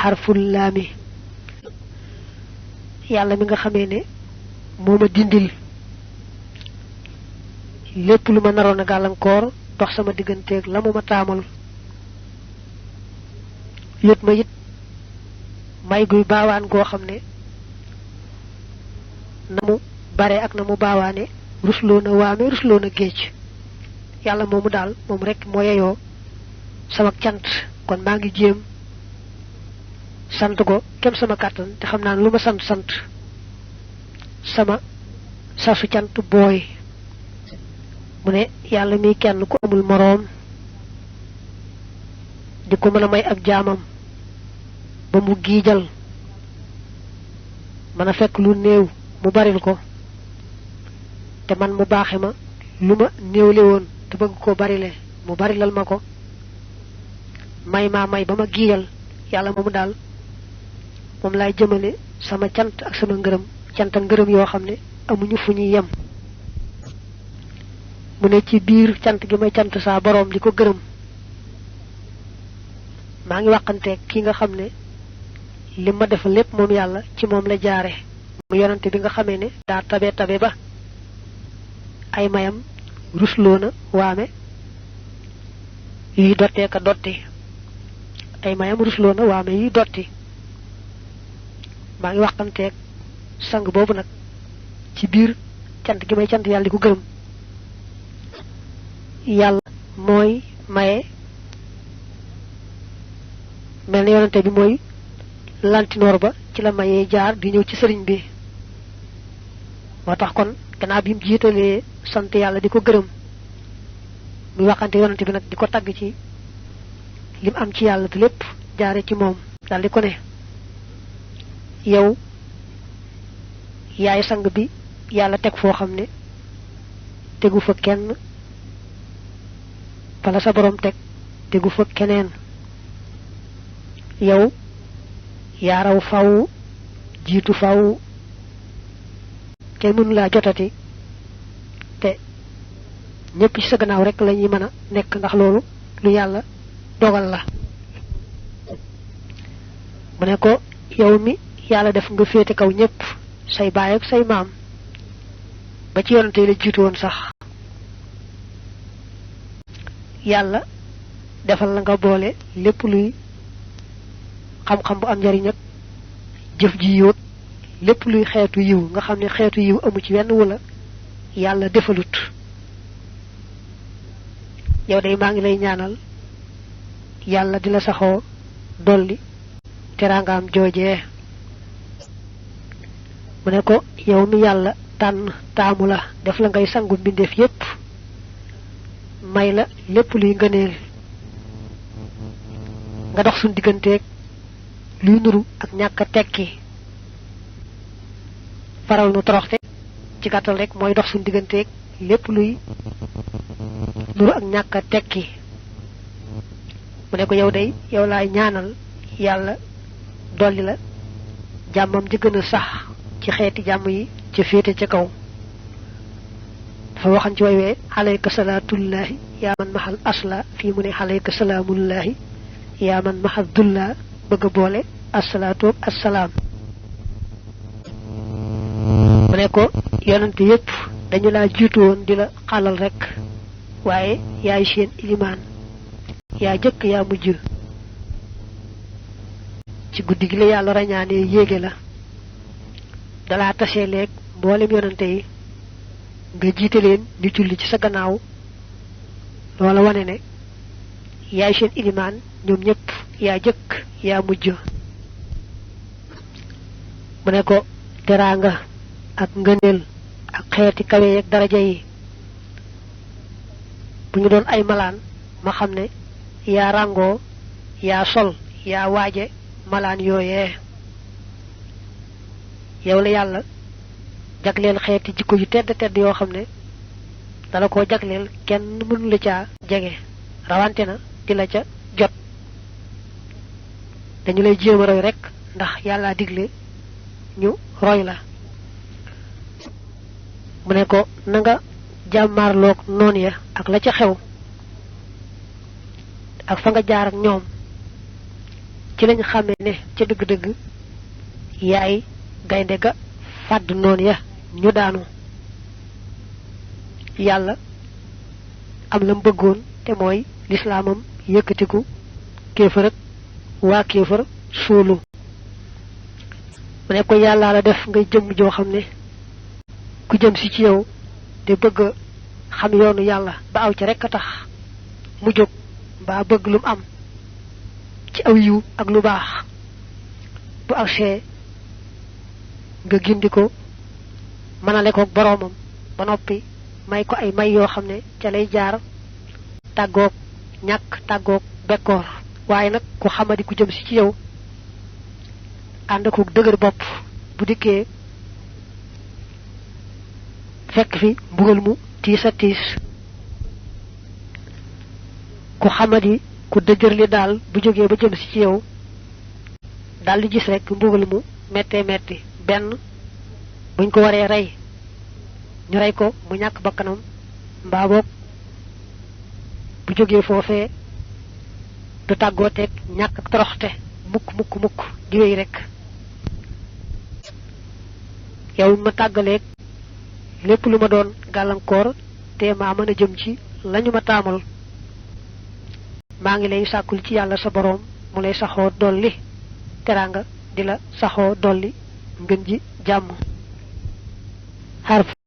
xarful laami yàlla mi nga xamee ne moo ma dindil lépp lu ma naroon a gàllankoor dox sama digganteeg la mu ma taamal yët ma it may guy baawaan goo xam ne na mu bare ak na mu baawaane rusloo na waame rusloo na géej yàlla moomu daal moom rek moo yeyoo sama cant kon maa ngi jéem sant ko kem sama kàttan te xam naa lu ma sant sama sasu cant booy mu ne yàlla mi kenn ku amul moroom di ko mën a may ab jaamam ba mu giijal mën a fekk lu néew mu baril ko te man mu baaxe ma lu ma néewle woon te bëgg ko barile mu barilal ma ko may maa may ba ma giijal yàlla moomu daal moom laay jëmale sama cant ak sama ngërëm cant ak ngërëm yoo xam ne amuñu fu ñuy yem mu ne ci biir cant gi may cant saa boroom di ko gërëm maa ngi waxanteeg ki nga xam ne li ma def lépp moom yàlla ci moom la jaare mu yonante bi nga xamee ne daa tabe ba ay mayam rusloo na waame yuy dottee ka dotti ay mayam rusloo na waame yuy dotti maa ngi waxanteeg sang boobu nag ci biir cant gi may cant yàlla di ko gërëm yàlla mooy maye mel ni yonante bi mooy lantinoor ba ci la mayee jaar di ñëw ci sëriñ bi moo tax kon gannaaw bi mu jiitalee sant yàlla di ko gërëm muy waxante yonante bi nag di ko tagg ci lim am ci yàlla te lépp jaare ci moom daal di ko ne yow yaay sang bi yàlla teg foo xam ne tegu fa kenn fala sa borom tegu fa keneen yow yaa raw faw jiitu faw kenn mënu laa jotati te ñëpp ci sa gannaaw rek lañuy mën a nekk ndax loolu lu yàlla dogal la mu ne ko yow mi yàlla def nga féete kaw ñëpp say baay ak say maam ba ci yonante yi la jiitu woon sax yàlla defal la nga boole lépp luy xam-xam bu am njariñ ak jëf ji yóot lépp luy xeetu yiw nga xam ne xeetu yiw amu ci wenn wala yàlla defalut yow day maa ngi lay ñaanal yàlla di la saxoo dolli teraangaam joojee mu ne ko yow mi yàlla tànn taamu la def la ngay sangu mbindeef yépp may la lépp luy ngëneel nga dox suñ digganteeg luy nuru ak ñàkk a tekki faral nu toroxte ci gàttal rek mooy dox suñ digganteeg lépp luy nuru ak ñàkk a tekki mu ne ko yow day yow laay ñaanal yàlla dolli la jàmmam ji gën a sax ci xeeti jàmm yi ca féete ca kaw dafa waxan ci way wee alayka salaatullahi yaa man maxal asla fii mu ne alayka salaamullahi yaa man maxal dulla bëgg a boole assalaatu ak assalaam mu ne ko yonante yépp dañu laa jiitu woon di la xalal rek waaye yaay seen ilimaan yaa jëkk yaa mujj ci guddi gi la yàlla rañaanee yéege la dalaa tasee leeg mboolem yonante yi nga jiite leen ñu julli ci sa gannaaw loola wane ne yaay seen ilimaan ñoom ñëpp yaa jëkk yaa mujj mu ne ko teraanga ak ngëneel ak xeeti kawe ak daraja yi bu ñu doon ay malaan ma xam ne yaa ràngoo yaa sol yaa waaje malaan yooyee yow la yàlla jagleel xeeti jikko yu tedd yoo xam ne dala koo jagleel kenn mënu la caa jege rawante na di la ca jot dañu lay jéem a roy rek ndax yàlla digle ñu roy la mu ne ko na nga jàmmaarloog noon ya ak la ca xew ak fa nga jaar ak ñoom ci lañ xamé né ci dëgg-dëgg yaay gaynde ga fàdd noon ya ñu daanu yàlla am lam bëggoon te mooy lislaamam yëkkatiku kéefar ak waa kéefar suulu mu ne ko yàlla la def ngay jëm joo xam ne ku jëm si ci yow te bëgg xam yoonu yàlla ba aw ci rekk tax mu jóg ba bëgg lum am ci aw yiw ak lu baax bu agsee nga gindi ko manale ko boroomam ba noppi may ko ay may yoo xam ne ca lay jaar tàggoog ñàkk tàggoog bekkoor waaye nag ku xamadi ku jëm si ci yow ànd ko dëgër bopp bu dikkee fekk fi mbugal mu tiis a tiis ku xamadi ku dëjër li daal bu jógee ba jëm si ci yow daal di gis rek mbugal mu mettee metti benn buñ ko waree rey ñu rey ko mu ñàkk bakkanam mbaa boog bu jógee foofee du tàggooteeg ñàkk ak toroxte mukk di wéy rek yow ma tàggaleeg lépp lu ma doon gàllankoor te maa mën a jëm ci lañu ma taamal maa ngi lay sàkkul ci yàlla sa boroom mu lay saxoo dolli teraanga di la saxoo dolli ngën ji jàmm xarf